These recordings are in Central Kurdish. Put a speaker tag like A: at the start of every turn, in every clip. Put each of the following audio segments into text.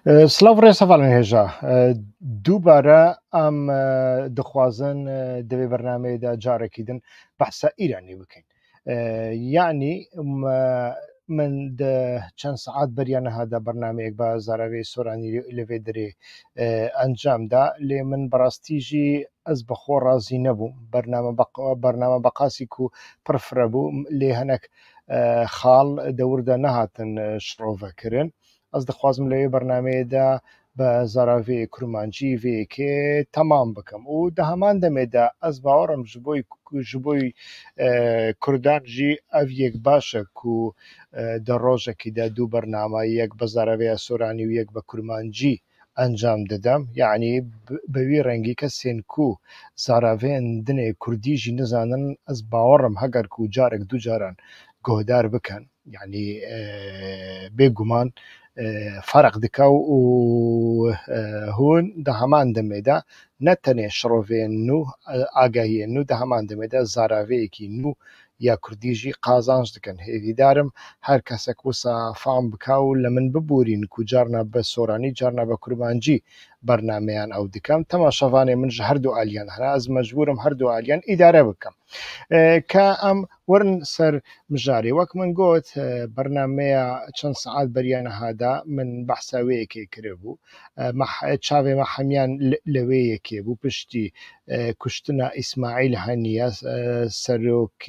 A: سڵاو ڕێز هەڤاڵان هێژا دووبارە ئەم دخوازن دەوێ بەرنمەیەدا جارێکی دن بەحسە ئیرانی بکەین یعنی من چەند سعات بەریانە هادا بەرنمەیەک بە زاراوی سۆرانی لەوێ درێ ئەنجامدا لێ من بەڕاستیژی ئەس بەخۆ ڕازی نەبووم بەرنامە بەرنامە بەقاسی و پڕفرە بوو لێ هەنەک خاڵ دەوردا نەهاتن شڕۆڤەکردن ئەز دخوازم لەوێ بەرنامەیەدا بە زاراڤەیێ کورمانجی ڤێ یەکێ تەمام بکەم و دە هەمان دەمێدا ئەز باوەڕم ژ بۆی ژ بۆی کوردان ژی ئەڤ یەک باشە کو دە ڕۆژەکیدا دوو بەرنامە یەک بە زاراڤەیا سۆرانی و یەک بە کورمانجی ئەنجام ددەم یەعنی بە وی ڕەنگی کەسێن کو زاراڤەیێن دنێ کوردی ژی نزانن ئەز باوەڕم هەگەر کو جارەک دوو جاران گۆهدار بکەن یعنی بێ گومان فەرق دکا و هون دە هەمان دەمێدا نە تەنێ شڕۆڤەیێن نوو ئاگاهیێن نوو دە هەمان دەمێدا زاراڤەیەکی نوو یا کوردیژی قازانج دکەن هێڤیدارم هەر کەسەک وسا فام بکا و لە من ببورین کو جارنا بە سۆرانی جارنا بە کورمانجی بەرنامەیان ئەو دکەم تەماشاڤانێ من ژ هەردوو ئالیان هەنا ئەز مەجبورم هەردوو ئالیان ئیدارە بکەم کە ئەم وەرن سەر مژارێ وەک من گۆت بەرنامەیە چەند سەعات بەریانە هادا من بەحسا وێ یەکێ کربوو چاوێ مە حەمیان لەوێ یەکێ بوو پشتی کوشتنا ئیسماعیل هەنیە سەرۆک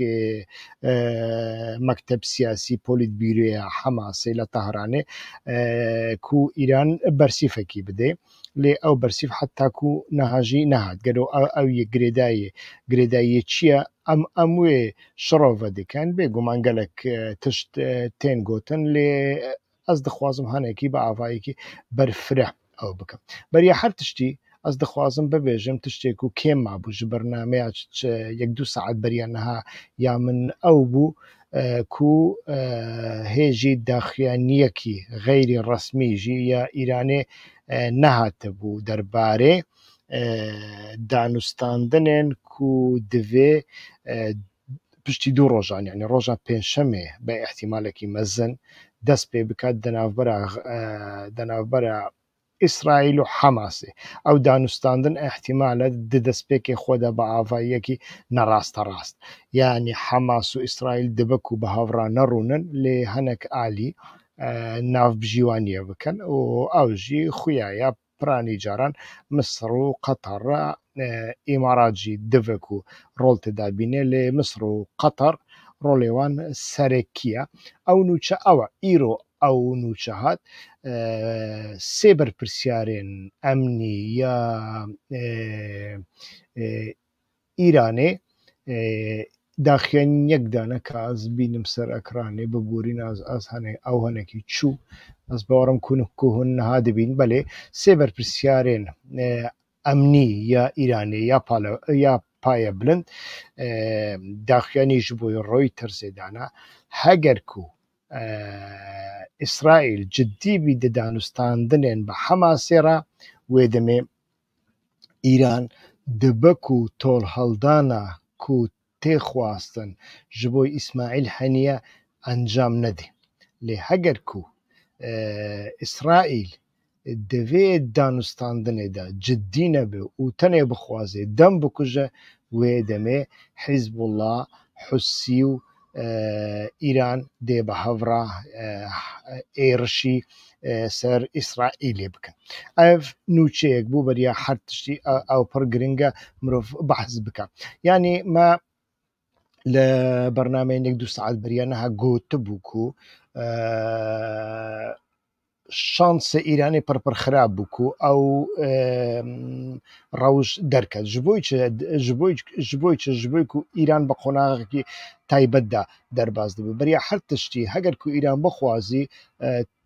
A: مەکتەب سیاسی پۆلیت بیرۆیە حەماسێ لە تەهرانێ کو ئیران بەرسیفەکی بدێ لێ ئەو بەرسیف حەتاکو نەهاژی نەهات گەرۆ ئەو یە گرێدایێ گرێداییە چییە ئەم ئەم وێ شڕۆڤە دکەن بێگومان گەلەک تشت تێن گۆتن لێ ئەز دخوازم هەنێکی بە ئاڤایەکی بەرفرە ئەو بکەم بەریا هەر تشتی ئەز دخوازم ببێژم تشتێک و کێم مابوو ژ بەرنامەیە یەک دوو سەعات بەریا نەها یا من ئەو بوو کو هێژی داخویانیەکی غەیری ڕەسمی ژی یا ئیرانێ نەهاتبوو دەربارێ دانوستاندنێن کو دڤێ پشتی دوو ڕۆژان یعنی ڕۆژە پێنجشەمێ بە ئیحتیمالێکی مەزن دەست پێ بکات دەناوبەرە دەناوبەرە ئیسرائیل و حەماسێ. ئەو دانوستاندن ئیحتیمالە د دەسپێکێ خوەدا بە ئاڤاییەکی نەڕاستەڕاست یانی حەماس و ئیسرائیل دبک و بە هەڤڕا نەڕوونن لێ هەنەک ئالی ناڤبژیوانیە بکەن و ئەو ژی خویایە پرانی جاران مسڕ و قەتەڕ ئیمارات ژی دڤک و ڕۆڵ تێدا بینێ لێ مسڕ و قەتەڕ ڕۆڵێ وان سەرەکیە. ئەو نوچە ئەوە ئیرۆ ئەو نوچە هات سێ بەرپرسیارێن ئەمنی یا ئیرانێ داخیانیەک دانە کە ئەز بینم سەر ئەکرانێ ببورین ئەز ئەز هەنێ ئەو هەنێکی چوو ئەز باوەڕم کون کوهون نەها دبین بەلێ سێ بەرپرسیارێن ئەمنی یا ئیرانێ یا پالە یا پایە بلند داخیانی ژ بۆی ڕۆیتەرزێ دانا هەگەر کو ئیسرائیل جدی بی دە دانوستاندنێن بە حەماسێ ڕا وێ دەمێ ئیران دبە کو تۆڵهەڵدانا کو تێ خواستن ژ بۆی ئیسماعیل هەنیە ئەنجام نەدێ لێ هەگەر کو ئیسرائیل دەڤێ دانوستاندنێدا جدی نەبێ و تەنێ بخوازێ دەم بکوژە وێ دەمێ حیزبوڵڵا حوسی و ئیران دێ بە هەڤڕا ئێڕشی سەر ئیسرائیلێ بکەن. ئەڤ نوچەیەک بوو بەریا هەر تشتی ئەو پڕ گرنگە مرۆڤ بەحس بکە. یعنی مە لە بەرنامەی یەک دوو سەعات بەریا نەها گۆتبوو کو شانسە ئیرانی پڕ پڕ خراپ بوو کو ئەو ڕەوش دەرکەت ژ بۆی چ ژ بۆی ژ بۆی چ ژ بۆی کو ئیران بە قۆناغێکی تایبەتدا دەرباز دەبێت بەریا هەر تشتی هەگەر کو ئیران بخوازی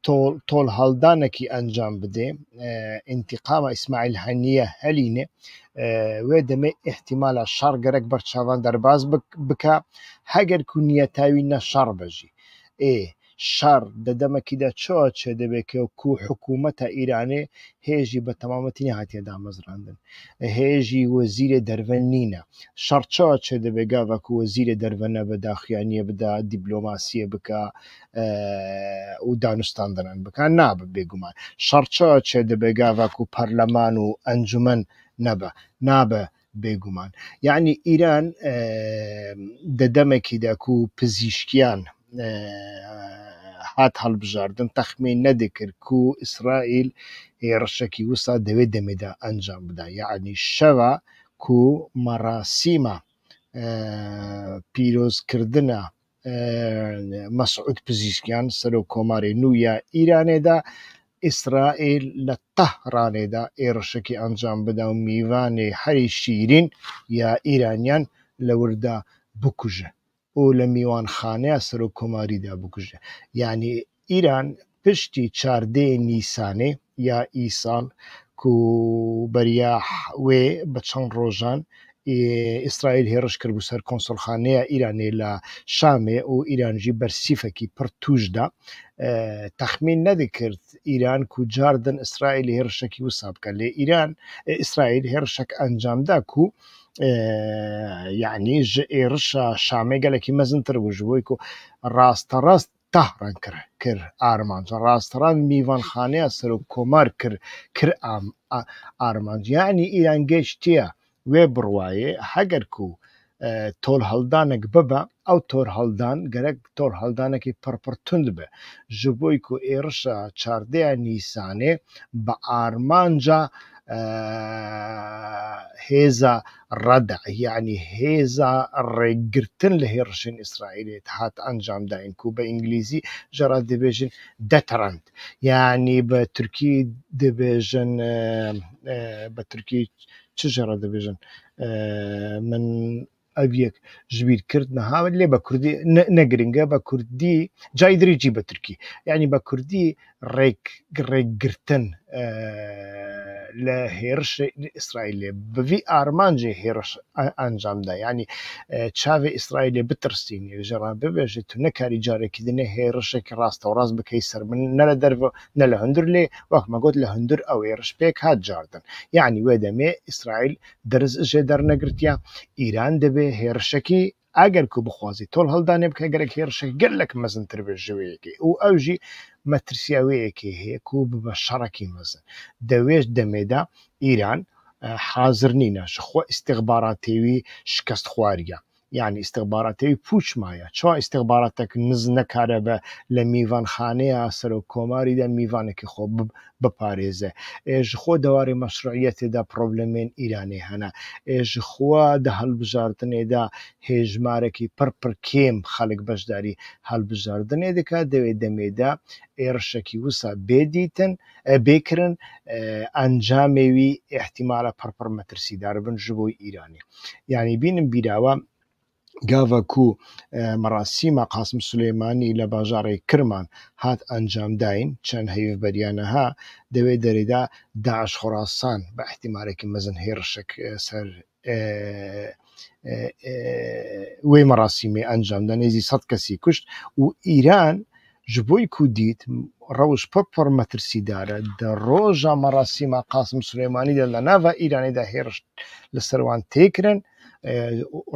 A: تۆڵ تۆڵ هەڵدانێکی ئەنجام بدێ ئینتیقامە ئیسماعیل هەنیە هەلینێ وێ دەمێ ئیحتیمالە شەڕ گەرەک بەرچاوان دەرباز بکە هەگەر کو نیەتاوی نە شەڕ بەژی ئێ. شەڕ دە دەمەکیدا چۆ چێ دەبێ کە کو حکوومەتە ئیرانێ هێژی بە تەمامەتی نەهاتیە دامەزراندن، هێژی وەزیرێ دەرڤە نینە. شەڕ چۆ چێ دەبێ گاڤا کو وەزیرێ دەرڤە نەبە داخویانیە بدا، دیبلۆماسیە بکا و دانوستاندنان بکا؟ نابە بێگومان. شەڕ چۆ چێ دەبێ گاڤا کو پەرلەمان و ئەنجومەن نەبە؟ نابە بێگومان. یەعنی ئیران دە دەمەکیدا کو پزیشکیان هات هەڵبژاردن تەخمین نەدەکرد کو ئیسرائیل هێڕشەکی وسا دەوێ دەمێدا ئەنجام بدا. یەعنی شەڤا کو مەراسیمە پیرۆزکردنە مەسعود پزیشکیان سەرۆک کۆمارێ نوو یا ئیرانێدا ئیسرائیل لە تەهرانێدا ئێڕشەکی ئەنجام بدا و میوانێ هەری شیرین یا ئیرانیان لەوردا بکوژە و لە میوانخانەیا سەرۆک کۆماریدا بکوژە. یەعنی ئیران پشتی 14 نیسانێ یا ئیساڵ کو بەریا وێ بە چەند ڕۆژان ئیسرائیل هێڕش کردبوو سەر کۆنسۆڵخانەیە ئیرانێ لە شامێ و ئیرانژی بەرسیفەکی پڕ تووشدا، تەخمین نەدەکرد ئیران کو جاردن ئیسرائیل هێڕشەکی وسا بکە. لێ ئیران ئیسرائیل هێڕشەک ئەنجامدا کو یعنی ژ ئێڕشە شامێ گەلەکی مەزنتر بوو، ژ بۆی کو ڕاستەڕاست تەهران کرد کرد ئارمانج، ڕاستەڕان میوانخانەیە سەرۆک کۆمار کرد کرد ئارمانج. یعنی ئیران گەشتیە وێ بڕوایێ هەگەر کو تۆل هەڵدانێک ببە، ئەو تۆر هەڵدان گەرەک تۆر هەڵدانێکی پڕپڕ توند بێ، ژ بۆی کو ئێڕشە 14 نیسانێ بە ئارمانجا هێزا ڕەدع، یعنی هێزا ڕێگرتن لە هێڕشێن ئیسرائیلێ هات ئەنجام داین کو بە ئینگلیزی ژەرا دەبێژن deterrent، یعنی بە تورکی دەبێژن، بە تورکی چ ژەرا دەبێژن؟ من ئەو یەک ژبیر کرد نەها لێ بە کوردی نەگرنگە، بە کوردی جای درێژی بە تورکی، یعنی بە کوردی ڕێکگرتن لە هێرش ئیسرائیلێ بەوی ئارمانجێ هێرش ئەنجامدا، یعنی چاوێ ئیسرائیلێ بترسینێ ژەرا ببێژێت تو نەکاری جارێکی دنێ هێرشێکی ڕاستەوڕاست بکەی سەر من، نە لە دەرەوە نە لە هەندور، لێ وەک مەگوت لە هەندور ئەو هێرش پێک هات جاردن. یعنی وێ دەمێ ئیسرائیل دەرز ژێ دەرنەگرتیا، ئیران دەبێ هێرشەکی ئەگەر کو بخوازی تۆڵ هەڵدانێ بکە گەرەک هێرشێک گەلێک مەزنتر بێ ژەوەیەکی و ئەوژی مەترسیاوەیەکی هەیە کو ببە شەڕەکی مەزن. دەوێش دەمێدا ئیران حاضر نینە خۆ ئیستیخباراتێوی شکست خواریە، یعنی ئیستیخباراتێوی پوچ مایە. چۆن ئیستیخباراتێک نز نەکارە بە لە میوانخانەیە سەرۆک کۆماریدا میوانێکی خۆ بپارێزێ. ئێژ خۆ دەواری مەشروعیەتێدا پرۆبلەمێن ئیرانێ هەنە، ئێژ خوا دە هەڵبژاردنێدا هێژمارێکی پڕ پڕ کێم خەڵک بەشداری هەڵبژاردنێ دەکات. دەوێ دەمێدا ئێڕشەکی وسا بێدیتن بێکردن ئەنجامێوی احتیمالە پڕ پڕ مەترسیدار بن ژ بۆی ئیرانی. یعنی بینم بیراوە گاڤا کو مەراسیمە قاسم سولەیمانی لە باژارەی کرمان هات ئەنجامداین چەند هەیڤ بەریانەها، دەوێ دەرێدا داعش خۆراسان بە احتیمالێکی مەزن هێڕشێک سەر وێ مەراسیمێ ئەنجامدا، نێزی 100 کەسی کوشت و ئیران ژ بۆی کو دیت ڕەوش پڕ پڕ مەترسیدارە. دە ڕۆژە مەراسیمە قاسم سولەیمانیدا لە ناڤا ئیرانیدا هێڕش لە سەروان تێکرن،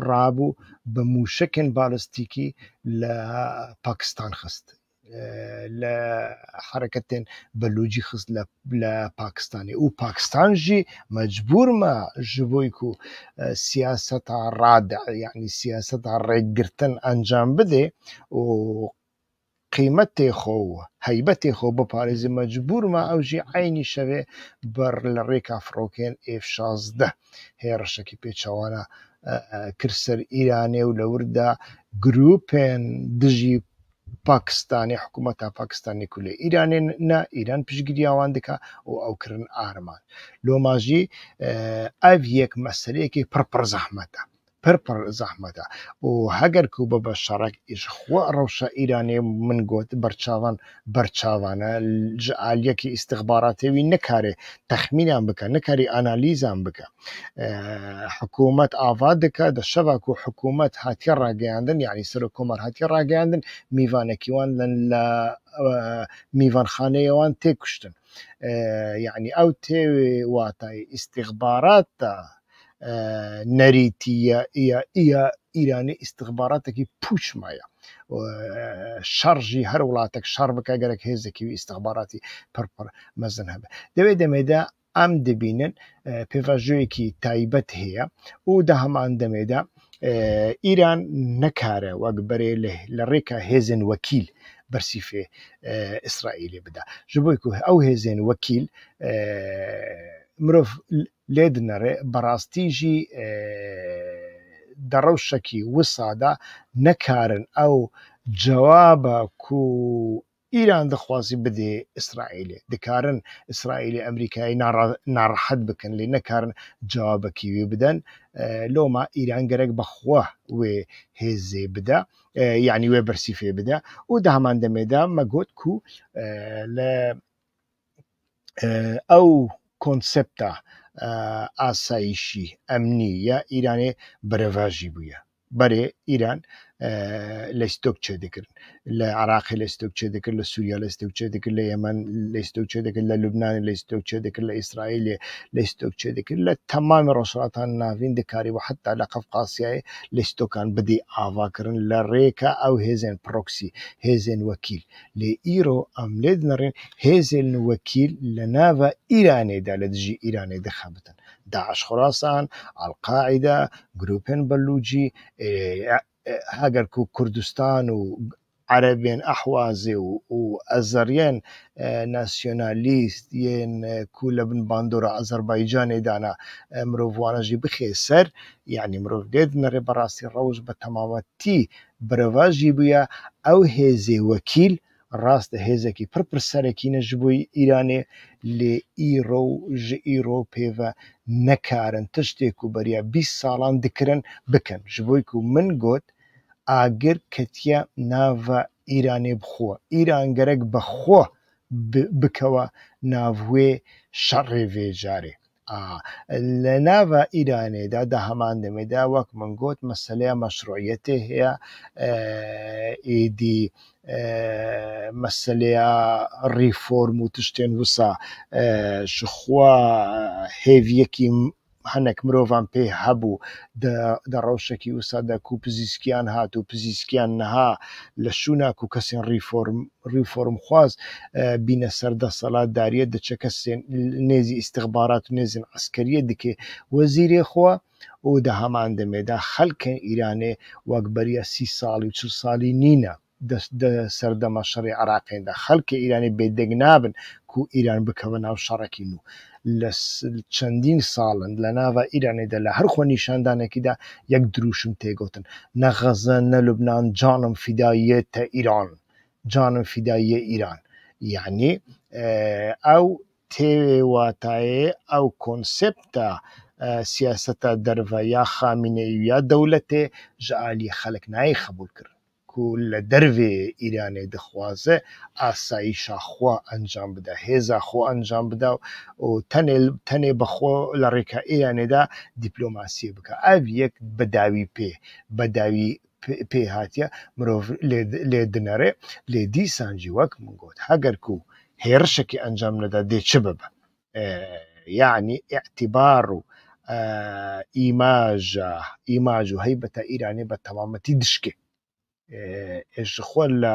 A: ڕابوو بە موشەکێن بالستیکی لە پاکستان خست، لە حرەکەتێن بەلوجی خست لە پاکستانی و پاکستانژی مەجبورمە ژ بۆی کو سیاسەتا ڕادع، یعنی سیاسەتا ڕێکگرتن ئەنجام بدێ و قیمەتێ خۆ و هەیبەتێ خۆ بپارێزی، مەجبورمە ئەوژی عینی شەوێ بەر لە ڕێکا فڕۆکێن ئێف 16 هێڕشەکی پێچەوانە کرد سەر ئیرانێ و لەوردا گروپێن دژی پاکستانی حکوومەتە پاکستانی کو لە ئیرانێ نە ئیران پشتگیریاوان دکا و ئەو کردن ئارمان. لۆماژی ئەv یەک مەسەلەیەکی پڕ پڕ زەحمەتە. پڕ پڕ زەحمەتە و هەگەر کو ببە شەڕەک ژ خوە ڕەوشە ئیرانێ من گۆت بەرچاوان بەرچاوانە ژ ئالیەکی ئیستخباراتێ وی نەکارێ تەخمینان بکە نەکاری ئانالیزان بکە حکوومەت ئاڤا دکە دە شەڤا کو حکوومەت هاتیە ڕاگەیاندن یعنی سەرۆک کۆمار هاتیە ڕاگەیاندن میوانەکی وان لە میوانخانەیەوان تێکوشتن یعنی ئەو تێ واتای ئیستیخباراتە نەریتیە ئیە ئیرانی ئیستیخباراتێکی پوچ مایە شەڕژی هەر وڵاتێک شەڕ بکە گەرەک هێزێکی و ئیستیخباراتی پڕ پڕ مەزن هەبێ دەوێ دەمێدا ئەم دەبینن پێڤاژۆیەکی تایبەت هەیە و دە هەمان دەمێدا ئیران نەکارە وەک بەرێ لە ڕێکا هێزن وەکیل بەرسیفێ ئیسرائیلێ بدا ji بۆی کو ئەو هێزێن وەکیل مرۆڤ لێ دنەڕێ بەڕاستیژی دە ڕەوشەکی وسادا نەکارن ئەو جەوابە کو ئیران دخوازی بدێ ئیسرائیلێ دکارن ئیسرائیلێ ئەمریکایی ناڕەحەت بکەن لێ نەکارن جوابەکی وێ بدەن لۆما ئیران گەرەک بەخوە وێ هێزێ بدە یعنی وێ بەرسیفێ بدە و دە هەمان دەمێدا مەگوت کو لە ئەو کۆنسێپتە ئاسایشی ئەمنی یا ئیرانێ بەرەڤاژی بووە بەرێ ئیران لەیستۆک چێ دەکرد لە عراقی لەیستۆک چێ دەکرد لە سووریا لەیستۆک چێ دەکرد لە یەمەن لەیستۆک چێ دەکرد لە لوبناان لەیستۆک چێ دەکرد لە ئیسرائیل لەیستۆک چێ دەکرد لە تەمامی ڕۆژهەڵاتان ناوین دەکاری و حتا لە قەفقاسیای لەیستۆکان بدی ئاڤاکردن لە ڕێکە ئەو هێزێن پرۆکسی هێزێن وەکیل لێ ئیرۆ ئەم لێ دنەڕێن هێزێن وەکیل لە ناڤە ئیرانێدا لە دژی ئیرانێ دخەبتن داعش خۆراسان، ئەلقاعیدە، گروپێن بەلوجی، هەگەر کو کوردستان و عەرەبێن ئەحوازێ و ئەزەریێن ناسیۆنالیست yên ku لە بن باندۆرا ئەزەربایجانێ دانا مرۆڤ وانەژی بخێ سەر یعنی مرۆڤ لێ دنەڕێ بەڕاستی ڕەوش بە تەمامەتی بەرەڤاژی بووە ئەو هێزێ وەکیل ڕاستە هێزێکی پڕ پڕ سەرەکینە ji بۆی ئیرانێ لێ ئیرۆ و ji ئیرۆ پێڤە نەکارن تشتێک و بەریا 20 ساڵان دکرن بکەن ji بۆی کو من گوت ئاگر کەتیە ناڤە ئیرانێ بخۆ ئیران گەرەک بەخۆ بکەوە ناوێ شەڕێ vê جارێ لە ناڤە ئیرانێدا دە هەمان دەمێدا وەک من گوت مەسەلەیە مەشروعیەتێ هەیە ئیدی مەسەلەیە ڕیفۆرم و تشتێن وسا ژخوا هێڤیەکی هەنێک مرۆڤان پێ هەبوو دە ڕەوشێکی وسادا کو پزیسکیان هات و پزیسکیان نەها لە شووناک و کەسێن ڕیفۆرم ڕیفۆرمخواز بینە سەر دەسەڵاتداریە دەچە کەسێن نێزی ئیستیخبارات و نێزن عەسکەریە دکێ وەزیرێ خوا و دە هەمان دەمێدا خەلکێن ئیرانێ وەک بەریە 30 ساڵی و 40 ساڵی نینە دە سەردەمە شەڕی عراقێندا خەلکێ ئیرانی بێدەنگ نابن کو ئیران بکەوە ناو شەڕەکی نوو لە چەندین ساڵن لە ناڤە ئیرانێدا لە هەر خۆ نیشاندانێکیدا یەک دروشم تێگوتن نە غەزە نە لوبناان جانم فیداییەتە ئیران جانم فیداییە ئیران یعنی ئەو تێواتایێ ئەو کۆنسێپتە سیاسەتە دەرڤە یا خامینەی یا دەولەتێ ji aliyê xelk nayê qebûl kirin ku li dervê Îranê dixwaze asayîşa xwe encam bide, hêza xwe encam bide û tenê bi xwe li rêka Îranê de dîplomasiyê bike. Ev yek bi dawî pê bi dawî pê hatiye mirov lê dinere lê dîsan jî wek min got heger ku hêrişekî encam nede dê çi bibe yani اعتبار و ئیماژە ئیماژ و هەیبەتە ئیرانێ بە تەمامەتی دشکێ ji xwe لە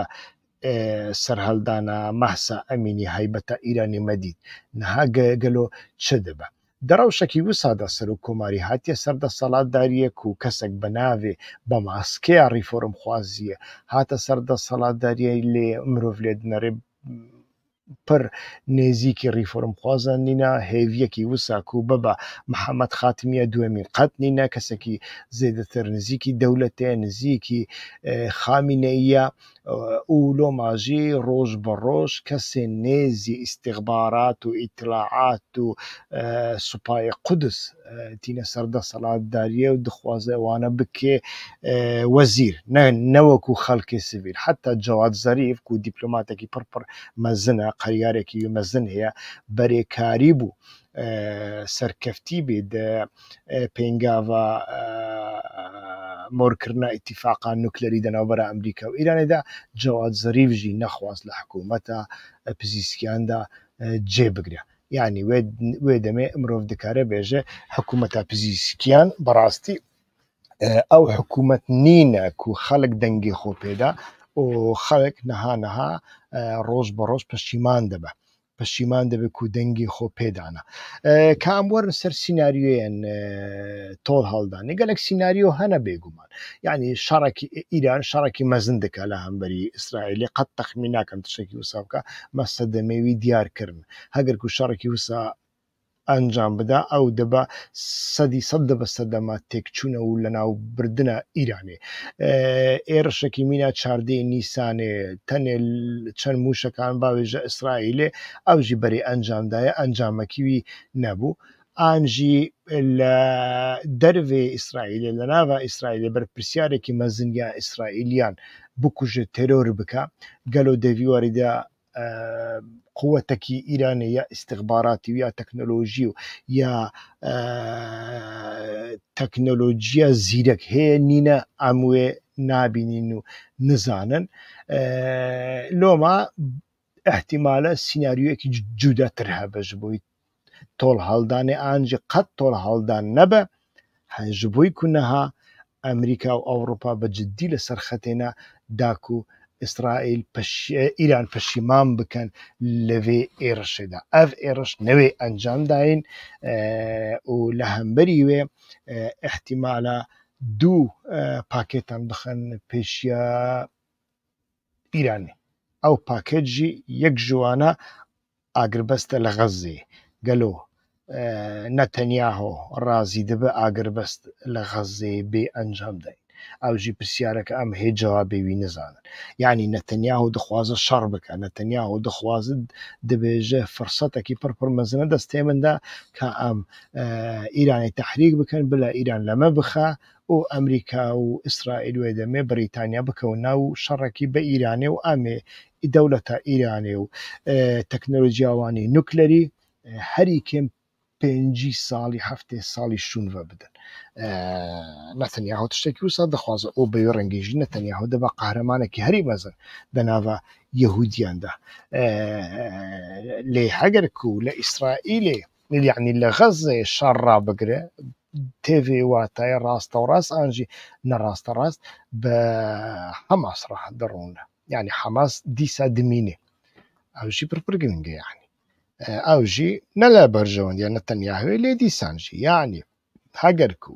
A: سەرهەڵدانە مەهسا ئەمینی هەیبەتە ئیرانی مەدید نەها گەلۆ چ دەبە دەڕەوشەکی وسادا سەرۆک کۆماری هاتیە سەر دەسەڵاتداریەک و کەسێک بە ناوێ بە ماسکەیە ڕیفۆرمخوازیە هاتە سەر دەسەڵاتداریە لێ مرۆڤ لێ دنەرێ پڕ نێزیکی ڕیفۆرمخوازان نینە هێویەکی وسا کو ببە محەممەد خاتمیە دوێمین قەت نینە کەسێکی زێدەتر نزیکی دەولەتێ نزیکی خامینەیە و لۆماژی ڕۆژ بە ڕۆژ کەسێ نێزی ئیستیخبارات و ئیتلاعات و سوپای قودس تینە سەر دەسەڵاتداریە و دخوازێ وانە بکێ وەزیر نەوەکو خەڵکی سڤیل. حەتا جەواد زەریف کو دیپلۆماتێکی پڕ پڕ مەزنە، قەریارێکی مەزن هەیە، بەرێکاری بوو سەرکەفتی بێ دە پێنگاڤا مۆرکردنا ئیتیفاقا نوکلەری دە ناوبەرا ئەمریکا و ئیرانێدا، جەواد زەریف ژی نەخواست لە حکوومەتا پزیسکیاندا جێ بگرە. یعنی وێ دەمێ مرۆڤ دکارە بێژێ حکوومەتا پزیسکیان بەڕاستی ئەو حکوومەت نینە کو خەڵک دەنگی خۆ پێدا و خەڵک نەها نەها ڕۆژ بە ڕۆژ پەشیمان دەبە پەشیمان دەبێت کو دەنگی خۆ پێدانە. کە ئەم وەرن سەر سیناریۆیەن تۆڵ هەڵدانێ، گەلک سیناریۆ هەنە بێگومان. یعنی شەڕێکی ئیران شەڕێکی مەزن دکا لە هەمبەری ئیسرائیلی، قەت تەخمین ناکەم تشتێکی وسا بکا، مە سەدەمێوی دیارکردن. هەگەر کو شەڕێکی وسا ئەنجام بدا ئەو دەبە سەدی سەد دەبە سەدەما تێکچوونە و لەناوبردنە ئیرانێ. ئێرشەکی مینا چاردەی نیسانێ تەنێ چەند موشەکان باوێژە ئیسرائیلێ، ئەوژی بەرێ ئەنجامدایە، ئەنجامەکیوی نەبوو. ئانژی لە دەرڤێ ئیسرائیلێ لە ناڤا ئیسرائیلێ بەرپرسیارێکی مەزن یا ئیسرائیلیان بکوژێ تێرۆر بکە، گەلۆ دەڤیواریدا قوتەکی ئیرانێ یا ئیستخباراتی و یا تەکنۆلۆژی و یا تەکنۆلۆژیە زیرەک هەیە نینە ئەموێ نابینین و نزانن. لۆما احتیمالە سیناریۆیەکی جوداتر هەبە بۆی تۆڵ هەڵدانێ، ئانجی قەت تۆڵ هەڵدان نەبە ji بۆی کونەها ئەمریکا و ئەوروپا بە جدی لەسەر خەتێنە داکو ئیسرائیل ئیران پەشیمان بکەن لەوێ ئێرشێدا. ئەv ئێرش نەوێ ئەنجام داین و لە هەمبەری وێ احتیمالە دوو پاکێتان بخەن پێشیا ئیرانێ. ئەو پاکێجی یەک ژوانە ئاگربەستە لە غەزێ. گەلۆ نەتەنیاهۆ ڕازی دەبە ئاگربەست لە غەزێ بێ ئەنجام داین؟ ئەوژی پرسیارەکە ئەم هێ جوابێوی نزانن. یعنی نەتەنیاهۆ دخوازە شەڕ بکە، نەتەنیاهۆ دخوازە دەبێژە فرسەتێکی پڕ پڕ مەزنە دەستێ مندا کە ئەم ئیرانی تەحریک بکەن، بلا ئیران لەمە بخە و ئەمریکا و ئیسرائیل وێ دەمێ بریتانیا بکەون ناو شەڕێکی بە ئیرانێ و ئەمێ دەولەتە ئیرانێ و تەکنۆلۆژیاوانی نوکلەری هەری کێم 50 ساڵی 70 ساڵی شوونڤە بدەن. نەتەنیاهۆ تشتێکی وسا دەخوازە ئەو بەوێ ڕەنگیژی نەتەنیاهۆ دەبە قەهرەمانێکی هەری مەزن دەناوە یەهودیاندا. لێ هەگەر کو لە ئیسرائیلێ یعنی لە غەزێ شەڕ ڕابگرێ، تێڤێ واتای ڕاستە و ڕاست ئانژی نەڕاستە ڕاست بە حەماس ڕا دەڕۆنە. یعنی حەماس دیسا دمینێ. ئەوژی پڕ گرنگە. یعنی ئەوژی نە لە بەرژەوەندیان نەتەنیاهوێ لێ دیسانژی. یعنی هەگەر کو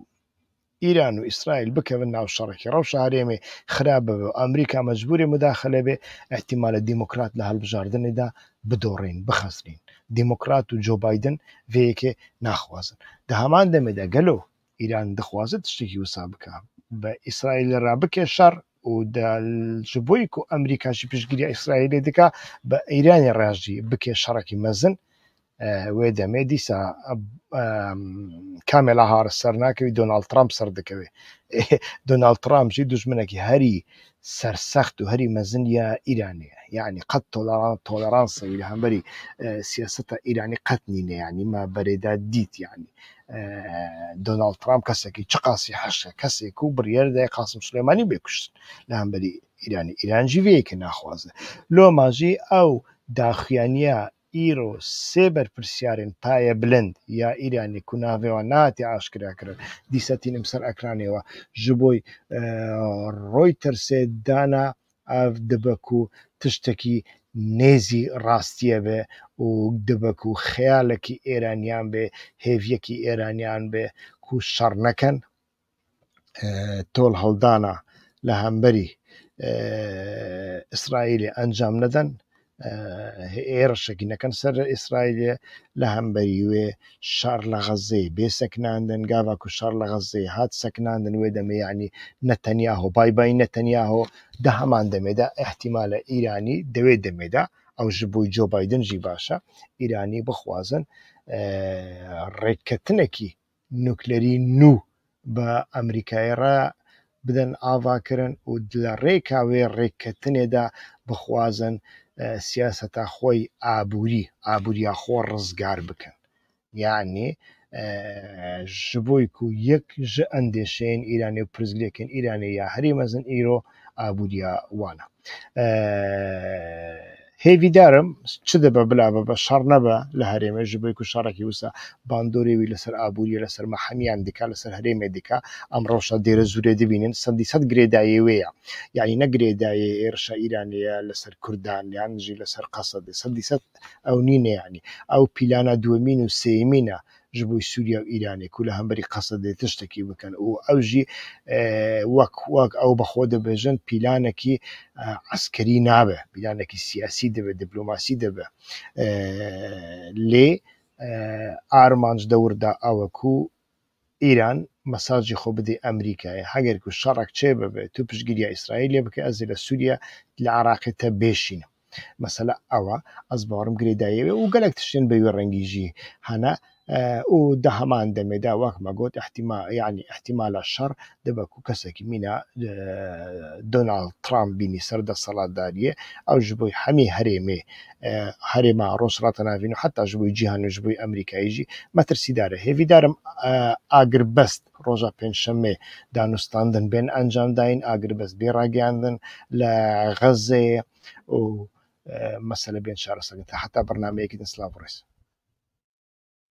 A: ئیران و ئیسرائیل بکەون ناو شەڕێکی ڕەوشە هەرێمێ خراپ ببێ و ئەمریکا مەجبوری مداخلە بێ، احتیمالە دیموکرات لە هەڵبژاردنێدا بدۆڕین بخەسرین. دیموکرات و جۆ بایدن vەیەکێ ناخوازن. دە هەمان دەمێدا گەلۆ ئیران دەخوازێت شتێکی وسا بکە بە ئیسرائیل را بکێ شەڕ و ji بۆی کو ئەمریکاشی پشتگیری ئیسرائیلی دکا بە ئیرانی ڕاژی بکێ شەڕێکی مەزن، وێ دەمێ دیسا کامێلا هارس سەر ناکەوی، دۆناڵد ترامپ سەر دەکەوێ. دۆناڵد ترامپژی دوژمنێکی هەری سەرسەخت و هەری مەزن یا ئیرانیە. یعنی قەت تۆلەرانسەوی لە هەمبەری سیاسەتە ئیرانی قەت نینە. یعنی ما بەرێدا دیت. یعنی دۆناڵد ترامپ کەسێکی چ قاسی حەشە، کەسێک و بڕیاردای قاسم سولەیمانی بێکوشتن لە هەمبەری ئیرانی. ئیران ژی vەیەکە ناخوازێ. لۆماژی ئەو داخیانیە ئیرۆ سێ بەرپرسیارن پایە بلند یا ئیرانی کوناڤێوە ناتی ئاشکراکردن، دیسەتینم سەر ئەکرانەوە ji بۆی ڕۆیتەرسێ دانا ئەv دەبەک و تشتێکی نێزی ڕاستیە بێ و دەبەک و خەیاڵێکی ئێرانیان بێ، هێڤیەکی ئێرانیان بێ کو شەڕ نەکەن، تۆڵ هەڵدانە لە هەمبەری ئیسرائیلی ئەنجام نەدەن، ئێرشێکی نەکەن سەر ئیسرائیلێ، لە هەمبەری وێ شەڕ لە غەزەی بێ سەکناندن، گاڤاک و شەڕ لە غەزەی هات سەکناندن وێ دەمێ یعنی نەتەنیاهۆ بای بای نەتەنیاهۆ دە هەمان دەمێدا احتیمالە ئیرانی دەوێ دەمێدا ئەو ji بۆی جۆ بایدن ژی باشە ئیرانی بخوازن ڕێککەتنێکی نوکلەری نوو بە ئەمریکای ڕا بدەن ئاڤاکردن و لە ڕێکا وێ ڕێککەتنێدا بخوازن سیاسەتا خۆی ئابووری ئابووریا خۆ ڕزگار بکەن. یعنی ji بۆی ku yek ji endêşeyên Îranê û pirsgirêkên Îranê ya herî mezin îro abûriya wan e. Hêvîdarim çi dibe bila bibe şer nebe li herêmê ji bo ku şerekî wisa bandorê wî li ser abûriyê li ser me hemiyan dike li ser herêmê dike em rewşa Dêrezûrê dibînin sedî sed girêdayê wê ye yanî ne girêdayê êrişa Îranê ye li ser Kurdan yan jî li ser Qesedê sedî sed ew nîne yanî ew pîlana duwemîn û sêyemîn e ji bo Sûriye û Îranê ku li hemberî Qesedê tiştekî bikin û ew jî wek wek ew bi xwe dibêjin pîlanekî eskerî nabe pîlanekî siyasî dibe diplomasî dibe lê armanc dewr da ew e ku Îran mesajê xwe bide Amerîkayê heger ku şerek çê bibe tu piştgiriya Îsraîlê bike ez ê li Sûriye li Iraqê te bêşînim. Mesela ew e ez bawerim girêdayê wê û gelek tiştên bi wî rengî jî hene û di heman demê de wek me got îhtîma yanî îhtîmala şer dibe ku kesekî mîna Donald Trump bînî ser desthilatdariyê ew ji bo hemî herêmê herêma Rojhilata Navîn û heta ji bo cîhanê ji bo Amerîkayê jî metirsîdar e. Hêvîdarim agirbest roja pêncşemê danûstandin bên encamdayîn, agirbest bê ragihandin li Xezzeyê û mesele bên çareserkirin. Heta bernameyekî din silav û rêz.